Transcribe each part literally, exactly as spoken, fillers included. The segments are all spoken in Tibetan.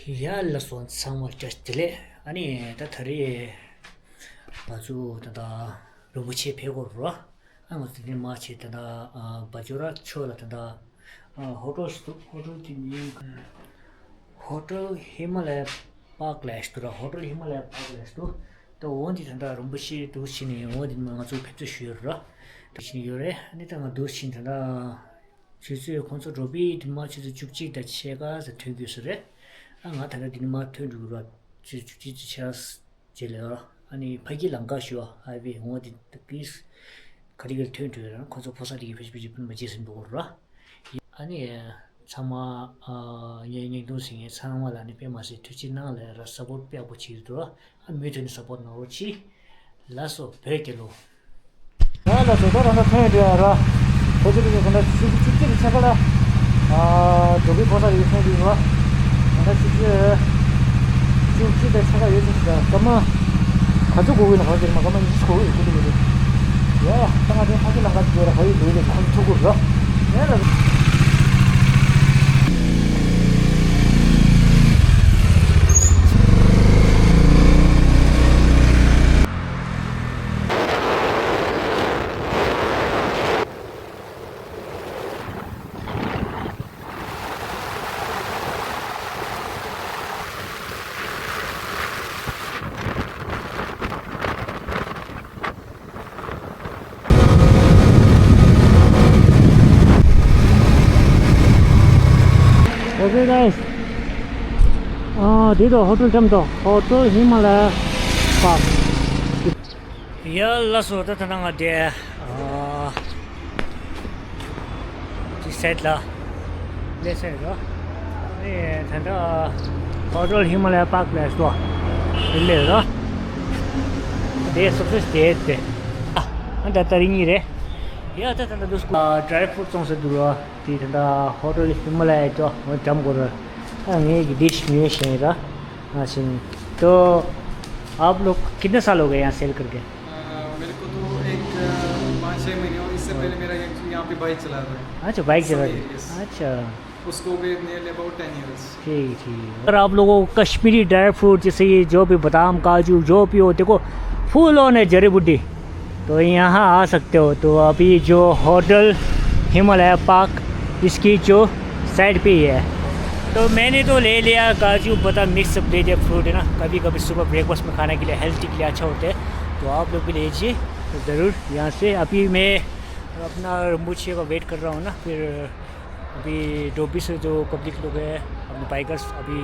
ཡ་ལགས་སོ། ཚང་མ་བཀྲ་ཤིས་བདེ་ལེགས། ཨ་ནི་ད་ད་རེས་ང་ཚོ་ད་ལྟ་རིན་པོ་ཆེ་ཕེབས་ཀྱི་ཡོད་རེད། ཨ་ང་ཚོ་དེ་ནས་མར་ཕྱིན་ད་ལྟ་ཨ་བ་ཇོ་ར་ཕྱོགས་ལ་ད་ལྟ་ཨ་ཧོ་ཊེལ་ཞིག་འདུག་ཧོ་ཊེལ་དེ་མིང་ཧོ་ཊེལ་ཧི་མ་ལ་ཡ་པཱརྐ་ལབ་ཞིག་འདུག་ར། ཧོ་ཊེལ་ཧི་མ་ལ་ཡ་པཱརྐ་ལབ་ཞིག་འདུག་ད་འོ་འདི་ད་ལྟ་རིན་པོ་ཆེ་འདུག་ཕྱིན་ནས་འོ་འདི་ང་ཚོ་ཕེབས་བསུ་ཞུས་ཡོད་རེད། འདུག་ཕྱིན་ཡོད་རེད། ཨ་ནི་ད་ང་འདུག་ཕྱིན་ད་ལྟ། ཆུ་ཚོད་ཁོང་ཚོ་འགྲོ་པའི་དུས་མ་ཆུ་ཚོད་བཅུ་གཅིག་དང་ཕྱེད་ཀ་ཙམ་ཐོན་དགོས་ས་རེད། ཨ་ང་ད་ལྟ་འདི་ནས་མར་ཐོན་འགྲོ་གི་རེད། ཆུ་ཚོད་བཅུ་གཅིག་ཙམ་ཕྱེད་ཀ་རྗེས་ལ་ཨ་ནི་ཕ་གི་ལམ་ཁ་ཞུ་བ་ཧའི་ཝེ་འོང་བ་དེ་ད་གིས་ག་རེ་ག་རེ་ཐོན་འགྲོ་ཡ་རང་ཁོང་ཚོ་ཕོ་གསར་དེ་གི་ཕེ་སི་བུག་ཅིག་ཕུལ་མ་བརྗེད་ཟིན་འགྲོ་གི་རེད། ཨ་ནི་ཚང་མ་ཨ་ངའི་བརྙན་ཐུང་གཟིགས་མཁན་ཚང་མ་ལ་ནི་དཔེ་མ་སྲིད་ཐུགས་རྗེ་གནང་ལ་ར་སབ་པོར་ཊི་ཡག་པོ་བྱེད་ཀྱི་འདུག་ཨ་མུ་མཐུད་ནས་སབ་པོར་ཊི་གནང་རོགས་གྱིས། ལགས་སོ་བོད་རྒྱལ་ལོ། ཡ་ལགས་སོ། ད་རང་ད་ཐོན་ཡོད་ར། ཁོ་ཚོ་གི་ཁོ་ན་ཆུ་ཚོད་བཅུ་གཅིག་གི་ཕྱེད་ཀ་ལ། ཨ་འགྲོ་གི་ཕོ་གསར་ཡོད་ཐོན་གྱི་ཡོད་ར། ད་ཆུ་ཚོད་བཅུ་གཅིག་དང་ཕྱེད་ཀ་ཡོད་ཚོད་ཞིག་ད་སྐར་མ་ག་ཚོད་འགོར་གི་ཡོད་ན་ག་ཚོད་མ་སྐར་མ་ཉི་ཤུ་འགོར་གི་ཡོད་ཁུ་ཐུག་གི་རེད། ཡ་ད་ང་དེ་ཕ་གི་ལམ་ཁ་ཅིག་ཡོད་ར། ཕ་གི་ལུས་ནས་ཁོང་ཐུག་གི་ར། ཡ་ལགས། Okay guys, ཨ་འདི་དང་ཧོ་ཊེལ་འགྲམ་དུ་ཧོ་ཊེལ་ཧི་མ་ལ་ཡ་པཱརྐ། ཡ་ལགས་སོ། ད་ད་ནང་ང་དེ་ཨ་ཅི་སེད་ལ་ལས་སེད་རོ། ཨེ་ད་ད་ཧོ་ཊེལ་ཧི་མ་ལ་ཡ་པཱརྐ་ལས་སོ་དེ་ལས་རོ། དེ་སོ་སོ་དེ་དེ་ཨ་ད་ད་རིང་ཡིན་རེད། ཡ་ད་ད་ད་དུ་སྐུ་ཌ་རའི་ཕུ་རུཊ་བཙོང་ས་འདུག་རོ། དེ་ད་ད་ཧོ་ཊེལ་ཧི་མ་ལ་ཡ་ཅོ་འོ་འགྲམ་སྐོར་རོ། ཨ་ངས་ཀྱི་ཌི་ཤི་ཉོས་བཞིན་ར། ཨ་ཤིང་། तो आप लोग कितने साल हो गए यहाँ सेल करके? अ, मेरे को तो एक, अ, पाँच छः महीने, और इससे पहले मेरा एक, यहाँ पे बाइक चला रहा है। अच्छा, बाइक चला रहे। यस। अच्छा। उसको भी nearly about ten years। ठीक, ठीक। अगर आप लोगों को कश्मीरी ड्राई फ्रूट, जैसे ये जो भी बादाम, काजू, जो भी हो, देखो, फुल ऑन है जड़ी बूटी। तो यहाँ आ सकते हो। तो अभी जो होटल हिमालय पार्क, इसकी जो साइड पे ही है। तो मैंने तो ले लिया काजू, बादाम, मिक्स सब ले लिया, फ्रूट है ना, कभी कभी सुबह ब्रेकफास्ट में खाने के लिए, हेल्थ के लिए अच्छा होता है। तो आप लोग भी लीजिए। तो ज़रूर यहाँ से अभी मैं अपना रिम्पोछे का वेट कर रहा हूँ ना, फिर अभी डोबी से जो पब्लिक लोग हैं, अपने बाइकर्स अभी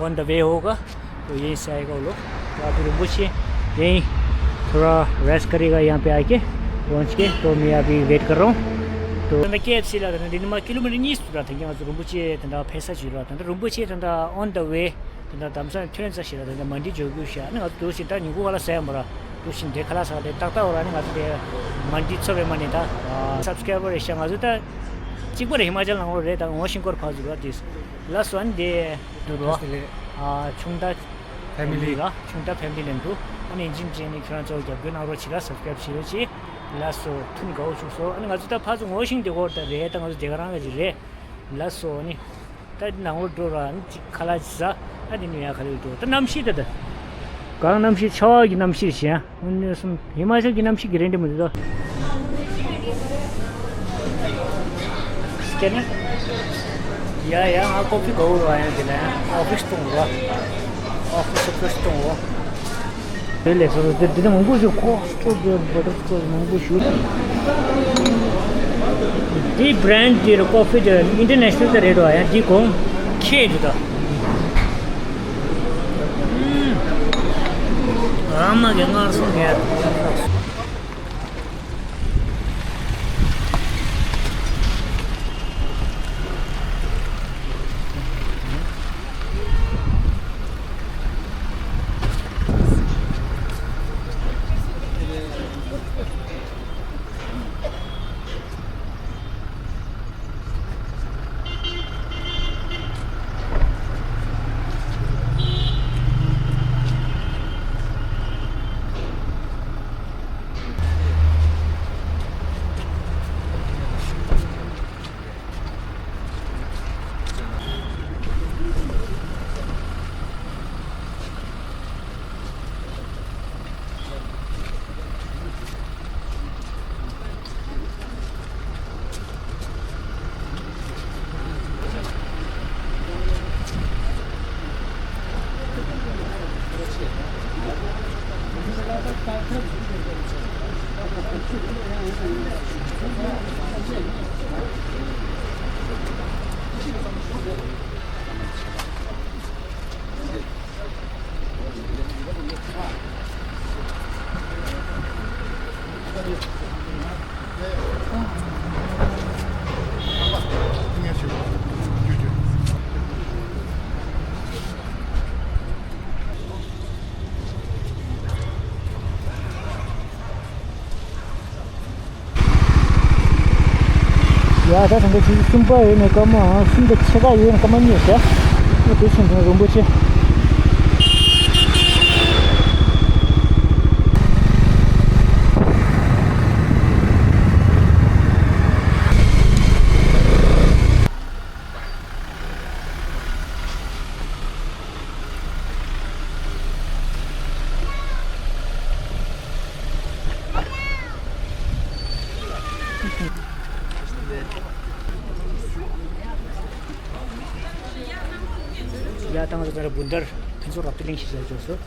ऑन द वे होगा, तो यहीं से आएगा वो लोग। तो अभी रिम्पोछे यहीं थोड़ा रेस्ट करेगा, यहाँ पे आके पहुँच के। तो मैं अभी वेट कर रहा हूँ। तो मैं के एफ सी ला था, दिन में किलोमीटर नहीं सुधा था, यहाँ तो रिम्पोछे तंदा पैसा जुड़ा था, रिम्पोछे तंदा on the way, དེ་འདྲ་དམ་སང་ཐོན་ས་ཞིག་ལ་དེ་འདྲ་མ་འདི་འཇོག་རྒྱུ་ཤ་ནི་ང་ཚོ་འདུག་ཞིག་ད་ཉིན་གུང་ག་ལ་ཟས་མ་ར་འདུག་ཞིག་འདི་ཁ་ལག་ཟ་དེ་ཏག་ཏག་འོ་ར་ནི་ང་ཚོ་དེ་མ་འདི་ཚོ་བའི་མ་ནི་ད་སབ་སི་ཀ་རའི་བར་རེད་ཤ། ང་ཚོ་ད་གཅིག་པ་རེད། ཧི་མ་ཅལ་ནང་ལོགས་རེད། ད་ངོ་ཤིང་སྐོར་ཕར་ཚུར་ར་དེ་ལ་སོན་དེ་འདུག་རོ། ཆུང་ད་ཕེ་མི་ལི་ར་ཆུང་ད་ཕེ་མི་ལི་ལེན་འདུག་ཨ་ནི་ཡིན་གཅིག་མིན་གཅིག་ནི་ཁྱོད་རང་ཚོ་རྒྱབ་སྐྱོར་གནང་རོགས་བྱེད་ར། སབ་སི་ཀ་རའི་བར་བྱེད་རོགས་གྱིས། ལ་སོ་ཐུན་དགའ་བོ་བྱུང་སོ། ཨ་ནི་ང་ཚོ་ད་ཕར་ཚུར་ངོ་ཤིང་དེ་སྐོར་ད་རེད། ད་ང་ཚོ་དེ་ག་རང་ག་ཅིག་རེད། ལ་སོ་ནི། ད་ནང་ལོགས་འགྲོ་ར་ནི་གཅིག་ཁ་ལག་ཅིག་ཟ། ཨ་དེ་ནས་ཡར་ཁ་ལག་འགྲོ། ད་གནམ་གཤིས་ད་ད་གང་གནམ་གཤིས་ཆར་པ་གི་གནམ་གཤིས་རེད་ཤག་ཨ་ནི་སུམ་ཧི་མ་ཅལ་གི་གནམ་གཤིས་ཀྱི་རེད་འདྲ་མི་འདུག་ད། སྐྱེ་ནས་ཡ་ཡ་ང་ཀོ་ཕི་དགའ་བོ་ར་ཡ་དེ་ལ་ཨོ་ཕིས་གཏོང་ར། ཨོ་ཕིས་ཨོ་ཕིས་གཏོང་ར། དེ་ལས་སོ་སོ་དེ་དེ་མང་པོ་ཞིག་ཁོ་སྤྲོ་དེ་བ་ཊར་སྐོཆ་མང་པོ་ཞིག་འདི་བྷི་རེན་ཌི་འདི་རུ་ཀོ་ཕི་འདི་ཨིན་ཊར་ནེ་ཤ་ནལ་ད་རེད་དོ། ཡང་འདི་གོང་ཁེ་འདུག་ད། ཨ་མ་གི་མངར་གསུམ་ངས། ད་ད་ད་འདི་ཆུ་ཚོད་གསུམ་པ་ཡོད་ནས་སྐར་མ་གསུམ་དང་ཕྱེད་ཀ་ཡོད་ནས་སྐར་མ་གཉིས་ཤག་དེ་བཞིན་དུ་རིན་པོ་ཆེ། ཡ་ད་ང་ཚོ་ད་ར་བུན་དར་ཕུན་ཚོགས་རབ་ཏུ་གླིང་ཞིག་བྱས་འཇོག་སོ།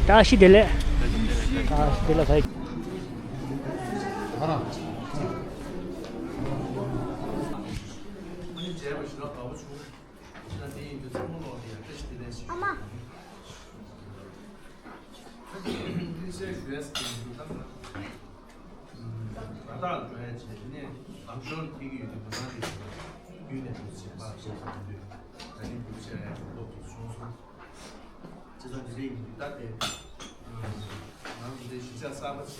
ད་ཤི་བདེ་ལེགས། ད་ཤི་བདེ་ལེགས་ཕ། ཨ་མ། ཕན་ཚུན་ཞུ་ཡས་ཀྱི་འདུག་ད་ང་། ང་དང་འགྲོ་ཡས་བྱས་དེ་ནས་ལམ་ཤོར་ཐེབས་ཀྱི་ཡོད་དུས་ང་རང་གི་བརྒྱུད་ནས་འདུག་བྱས་པ་བྱས་ཟིན་དུས་ད་ནི་འདུག་བྱས་ཡས་ལོག་ཏུ་བྱུང་སོང་། བྱས་ཙང་དེ་འདྲ་ཡིན་དུས་ད་དེ་ང་རང་ཚོ་དེ་གཞིས་ཆགས་གསར་པ་བྱས།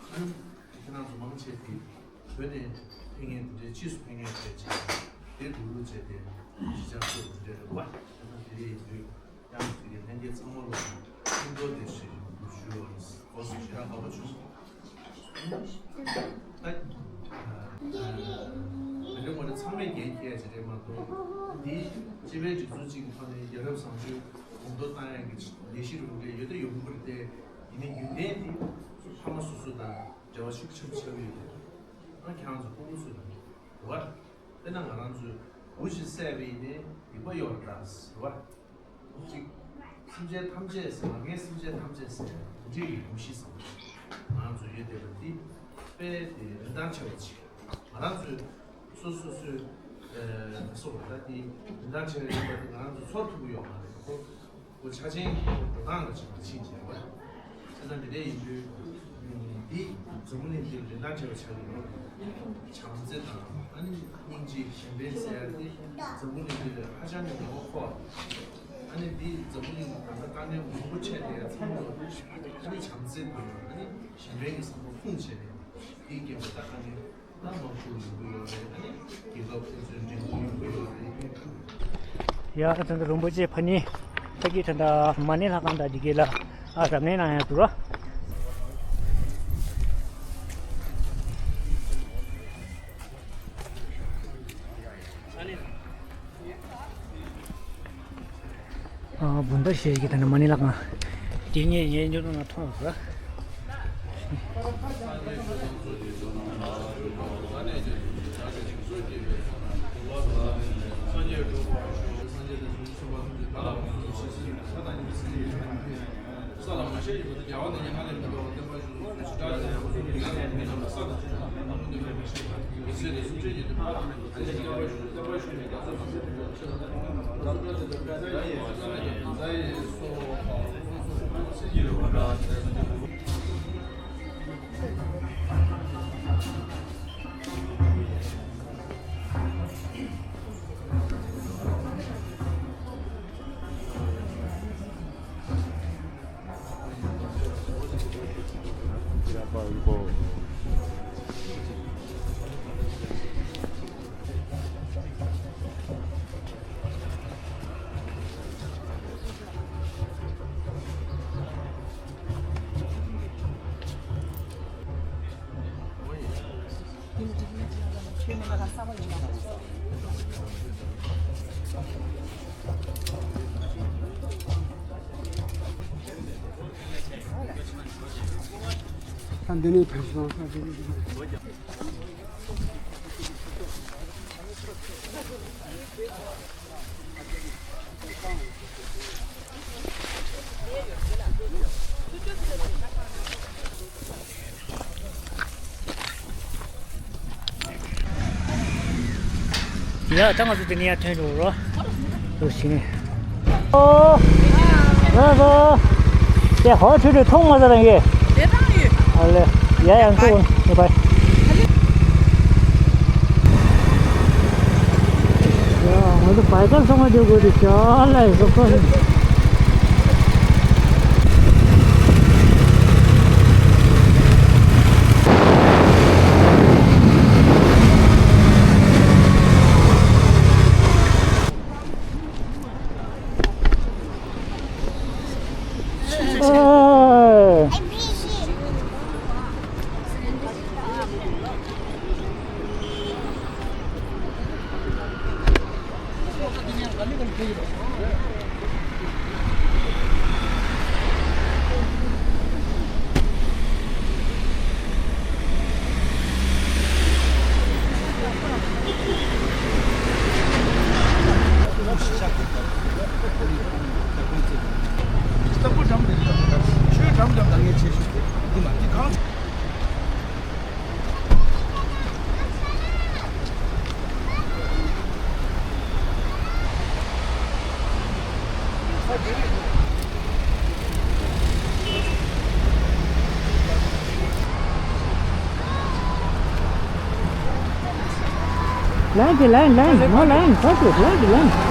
ཁྱེད་རང་ཚོ་མང་ཆེ་དེ་བོད་ནས་ཕེབས་མཁན་དེ་འདྲའི་ཕྱིས་སུ་ཕེབས་མཁན་བྱས་བྱས་དེ་འདུག་ལུགས་བྱས་དེ་གཞིས་ཆགས་སུ་དེ་འདྲའི་རེད་བ། བྱས་ཙང་དེ་འདྲ་ཡིན་དུས། ཡང་དེ་གའི་ལྷན་རྒྱས་ཚང་མ་ལ་ཕྱི་དྲོ་བདེ་ཞེས་ཞུ་བ་ཡིན། སྒོ་སུ་ཞེ་དྲག་དགའ་པོ་བྱུང་། ད་མི་རེ་ངོ་རེ་ཚང་མས་འགན་འཁྱེར་ཡ་ཅིག་རེད་མ་གཏོགས། འདི་སྤྱི་པའི་སྒྲིག་འཛུགས་གཅིག་གི་ཐོག་ནས་རྒྱལ་རབས་བཟང་སྤྱོད་གོང་མཐོར་བཏང་ཡ་གི་ལས་གཞི་རུ་འདྲ་ཡོད་དེ་ཡོང་གི་རེད་དེ། ཡིན་ནའི་རྒྱུན་ལྡན་འདི་ཕ་མ་སོ་སོ་དང་འབྲེལ་བ་ཤུགས་ཆེན་པོ་ཆགས་ཀྱི་ཡོད་དེ། ཨ་ཁྱེད་རང་ཚོ་སྤུ་གུ་ཚོ་དང་འགྲོ་བ། དཔེར་ན་ང་རང་ཚོས་འུ་ཞིག་བསད་པ་ཡིན་ནའི་སྡིག་པ་གཡོག་རེད་ད་ཟེར་བ། གཅིག་སེམས་ཅན་ཐམས་ཅད་ཟེར་མ་ངའི་སེམས་ཅན་ཐམས་ཅད་ཟེར་འདི་འདྲའི་ཡི་གུ་ཤི་སོང་། ང་རང་ཚོ་ཡོད་བསྡད་པ་འདི་དཔེ་དེ་རིན་ཐང་ཆེ་བ་ཆེ། ང་རང་ཚོས་སོ་སོ་སོའི་ཨ་སོ་བ་ད་འདི་རིན་ཐང་ཆེ་བ་ཡིན་པ་འདི་ང་རང་ཚོ་ཚོར་ཐུབ་ཀྱི་ཡོད་མ་རེད་ཁོ། ཁོ་ཆ་ཆེན་གྱི་འགྲོ་སྟངས་ལ་ཕྱིན་པ་ཕྱིན་བྱས་པ། བྱས་ཙང་འདི་འདྲ་ཡིན་དུས། འདི་འཛམ་བུ་གླིང་འདིར་རིན་ཐང་ཆེ་བ་ཆགས་ཀྱི་ཡོད་རེད། བྱམས་བརྩེ་དང་ཨ་ནི་སྙིང་རྗེ་གཞན་ཕན་ཟེར་ཡ་འདི་འཛམ་བུ་གླིང་འདི་ལ་ཧ་ཅང་གི་ངོ་བོ་མཁོ། ཨ་ནི་འདི་འཛམ་བུ་གླིང་ད་ལྟ་དཀའ་ངལ་མང་པོ་འཕྲད་བསྡད་ཡ་ཚང་མ་ལ་ཨ་ནི་བྱམས་བརྩེ་དང་ཨ་ནི་གཞན་ཕན་གྱི་བསམ་བློ་ཁུངས་བྱས་ནས་འདིའི་རྐྱེན་པས་ད་དཀའ་ངལ། ཡ་ད་ལྟ་རིན་པོ་ཆེ་ཕ་ནི་ད་གི་ད་ལྟ་མ་ཎི་ལྷ་ཁང་དང་འདི་གའི་ལ་ཨ་རབ་གནས་གནང་ཡ་འདུག་ར། ཨ་བུན་དར་ཞེས་ཀྱི་ད་ནི་མ་ཎི་ལག་ཁང་། དེ་ངས་ངའི་སྨྱུག་ནང་མཐོང་སོང་། ད་འདི་ནས་ཕར་སོང་ས་དེ། ཡ་ད་ང་ཚོ་དེ་ནས་ཡར་ཐོན་འགྲོ་རོགས། འགྲོ་ཞིག་ནས། ཨོ། ལགས་སོ། དེ་ཧོ་ཁྲུས་ཁྲུས་མཐོང་མ་ཟ་རང་གི། དེ་དང་ཡོད། ཨ་ལེ། ཡ་ཡ་འཚོ་བ་ཡ་བའི། ང་ཚོ་བའི་ཀར་ཚང་མ་འགྲོ་དགོས་དེ་ཅོ་ལ་ཡི་སོ་སོ་ཡིན། Line, line, line, no line, fuck it, line, line.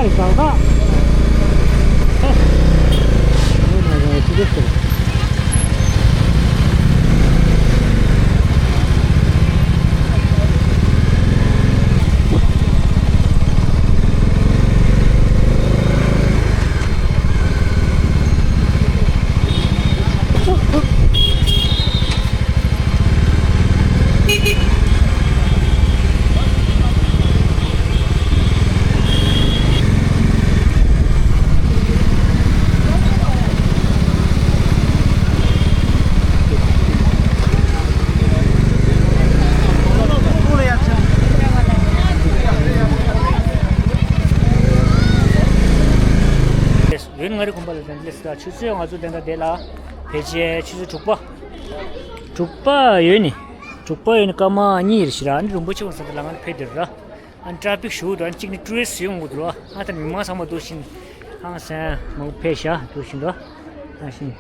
བཟང་ཐག་ཧེ། ཨོ་མའི་གྷོད། ཅི་འདྲ་ཟེར། ཡུན་ང་རི་གོམ་པ་ལ་དེ་འདྲ་ལས་སྲིད་ད། ཆུ་ཚོད་ང་ཚོ་དེ་འདྲ་བསྡད་ལ། ཕལ་ཆེར་ཆུ་ཚོད་དྲུག་པ། དྲུག་པ་ཡོད་ནི། དྲུག་པ་ཡོད་ནི་སྐར་མ་གཉིས་རེད་ཤག་ར། ཨ་ནི་རིན་པོ་ཆེ་གོང་ས་དེ་ལ་ང་ཕེབས་དེ་ར། ཨ་ནི་ཊ་ཕིག་ཞུ་འདུག་ཨ་ནི་གཅིག་ནི་ཊུ་རི་སི་ཡོང་གི་འདུག་ར། ཨ་ད་མི་མང་ཚང་མ་འདུག་བཞིན། ཧང་སང་མང་པོ་ཕེབས་ཤག་འདུག་བཞིན་འདུག་ཨ་ཤིང་།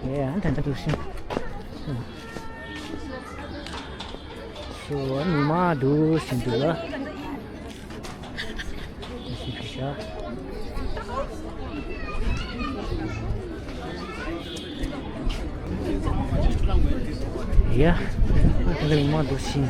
ཡེ་ཨ་ད་ད་འདུག་བཞིན། ཤོ་མི་མང་འདུག་བཞིན་འདུག་ར། ཡ། ཨ་ད་ལྟ་མི་མང་འདུག་ཕྱིན།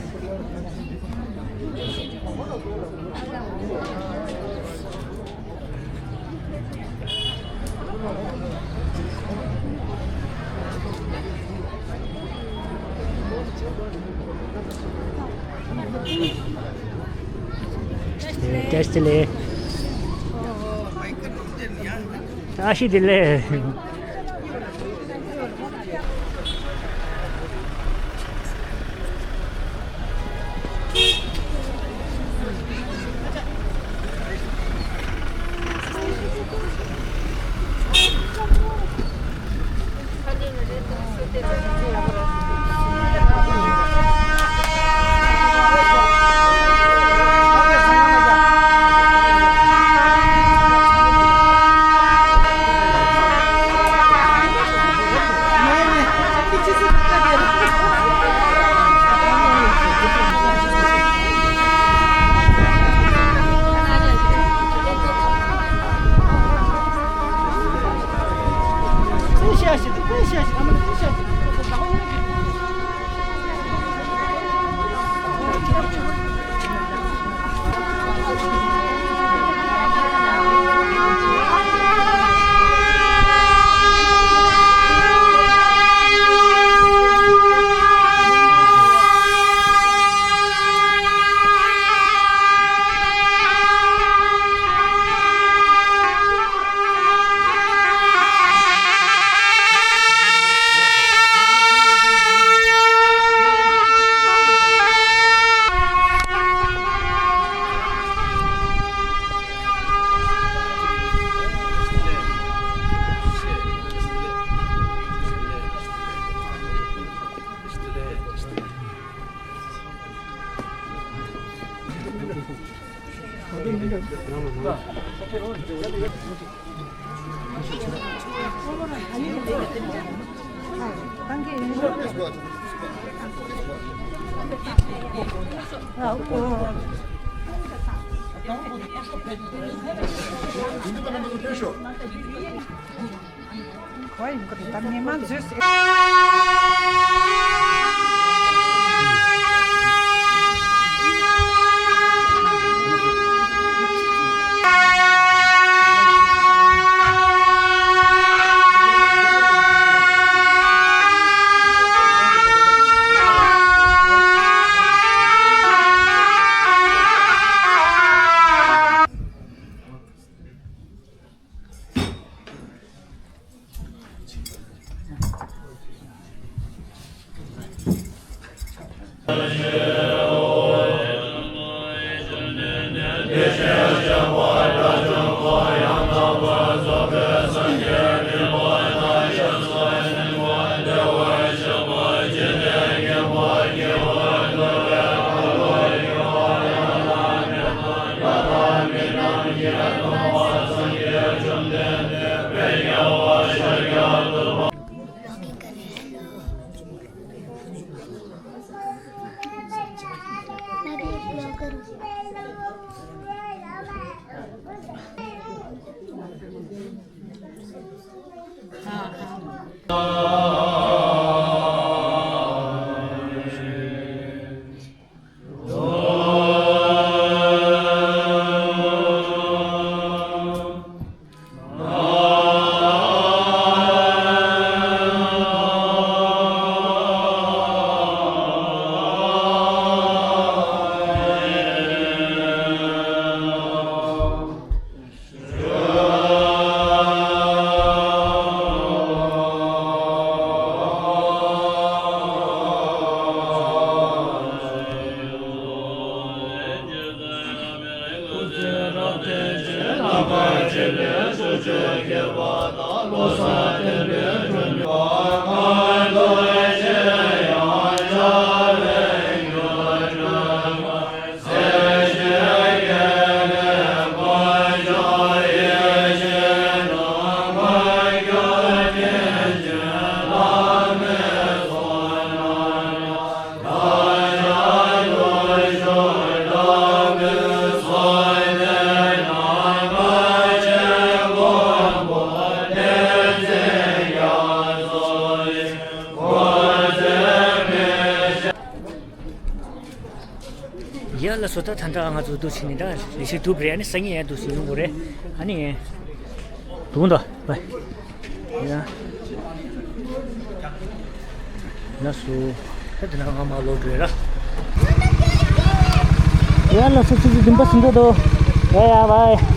བཀྲ་ཤིས་བདེ་ལེགས། བཀྲ་ཤིས་བདེ་ལེགས། ཡ་ལགས་སོ། ད་ད་ལྟ་ང་ཚོ་འདུག་ཕྱིན་ནས་ད་ལས་བྱེད་འདུག་རེད། ཨ་ནི་སང་ཉིན་ཡང་འདུག་སེ་ཡོང་དགོས་རེད། ཨ་ནི་འདུག་འདུག་བའི། ཡ། ལགས་སོ། ད་དེ་ན་ང་མ་ལོག་འགྲོ་ཡ་ར། ཡ་ལགས་སོ། ཆུ་ཚོད་བདུན་པ་ཟིན་འགྲོ་འདུག་ཡ་ཡ་བའི།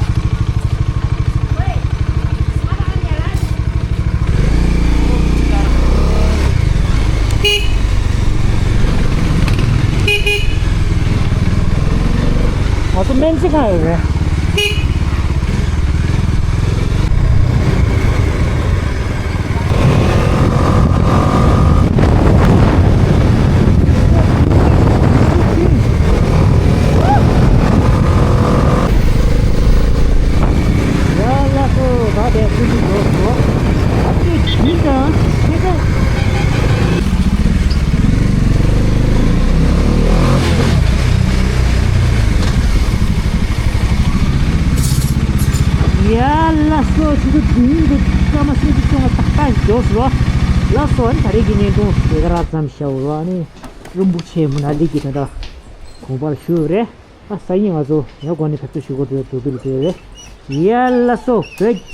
ང་ཚོ་སྨན་རྩིས་ཁང་ཡོད་རེད། ཡ་ལགས་སོ། ད་དེ་སུ་ཞིག་འགྲོ་སོང་། ཨ་ཙི་ཁྱི་དང་ཁྱི་དང་། ཡ་ལགས་སོ། ཆུ་ཚོད་བདུན་དང་སྐར་མ་སུམ་ཅུ་སོ་ལྔ་ཏག་ཏག་འགྲོ་སོང་། ལགས་སོ། ཨ་ནི་ད་རེས་ཀྱི་བརྙན་ཐུང་དེ་ག་རང་ཙམ་བྱའོ། ཨ་ནི་རིན་པོ་ཆེ་མུ་ན་ལི་གི་ད་ལྟ་དགོངས་པ་ཞུས་རེད། ཨ་སང་ཉིན་ང་ཚོ་ཡང་སྒོ་ནས་ཕེབས་བསུ་ཞུ་དགོས་འདུག་འདུག་འདུག་རེད། ཡ་ལགས་སོ། བོད་རྒྱ།